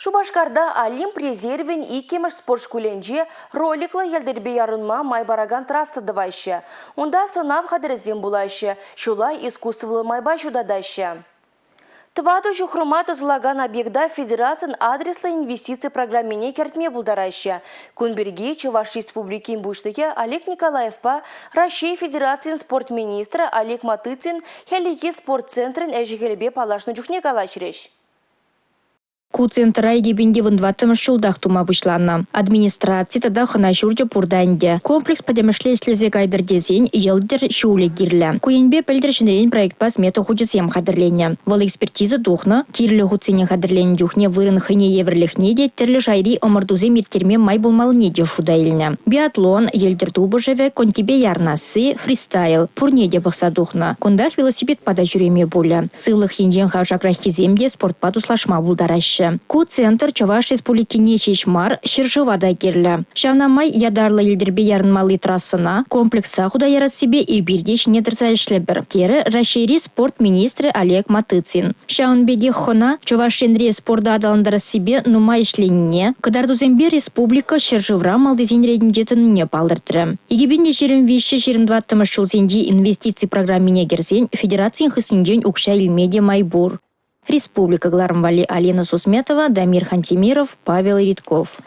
Шупашкарта Олимп резервӗн иккӗмӗш спорт шкулӗнче роликлӑ йӗлтӗрпе ярӑнма май паракан трасса тӑваҫҫӗ. Унта сӑнав хатӗрӗсем пулаҫҫӗ, ҫула искусствӑллӑ майпа ҫутатаҫҫӗ. Тӑватӑ ҫухрӑма тӑсӑлакан объекта федерацин адреслӑ инвестици программине кӗртме пултараҫҫӗ. Кун пирки Чӑваш Республикин Пуҫлӑхӗ Олег Николаевпа Раҫҫей Федерацийӗн спорт министрӗ Олег Матыцин хӗллехи спорт центрӗн ӗҫӗ-хӗлӗпе паллашнӑ чухне калаҫрӗҫ. Ку центра 2014-мӗш ҫултах тума пуҫланӑ. Администраци тата хӑна ҫурчӗ пур та ӗнтӗ. Комплекс пӗтӗмӗшле ӗҫлесе кайтӑр тесен йӗлтӗр ҫулӗ кирлӗ. Ку енпе пӗлтӗр ҫӗнӗрен проектпа смета хучӗсем хатӗрленӗ. Вӑл экспертиза тухнӑ, кирлӗ хутсене хатӗрленӗ чухне вырӑн хӑйне евӗрлӗхне те тӗрлӗ шайри ӑмӑртусем ирттерме май пулмаллине те шута илнӗ. Биатлон, йӗлтӗр тупӑшӑвӗ, конькипе ярӑнасси, фристайл – пурне те пӑхса тухнӑ. Кунтах велосипедпа та ҫӳреме пулӗ. Сывлӑх енчен хавшакраххисем те спортпа туслашма пултараҫҫӗ. Ку центр Чӑваш Республикине ҫеҫ мар, ҫӗршыва та кирлӗ. Ҫавна май ятарлӑ йӗлтӗрпе ярӑнмалли трассӑна комплекса хута ярассипе эпир те ҫине тӑрса ӗҫлӗпӗр, терӗ Раҫҫейри спорт министрӗ Олег Матыцин. Ҫавӑн пекех хӑна Чӑваш Енре спорта аталантарассипе нумай ӗҫленине, кӑтартусемпе республика ҫӗршывра малтисен ретӗнче тӑнине палӑртрӗ. 2023-24 ҫулсенчи инвестици программине кӗрсен федерацин хыснинчен укҫа илме те май пур. Республика кӑларӑм валли Алина Сусметова, Дамир Хантимиров, Павел Ритков.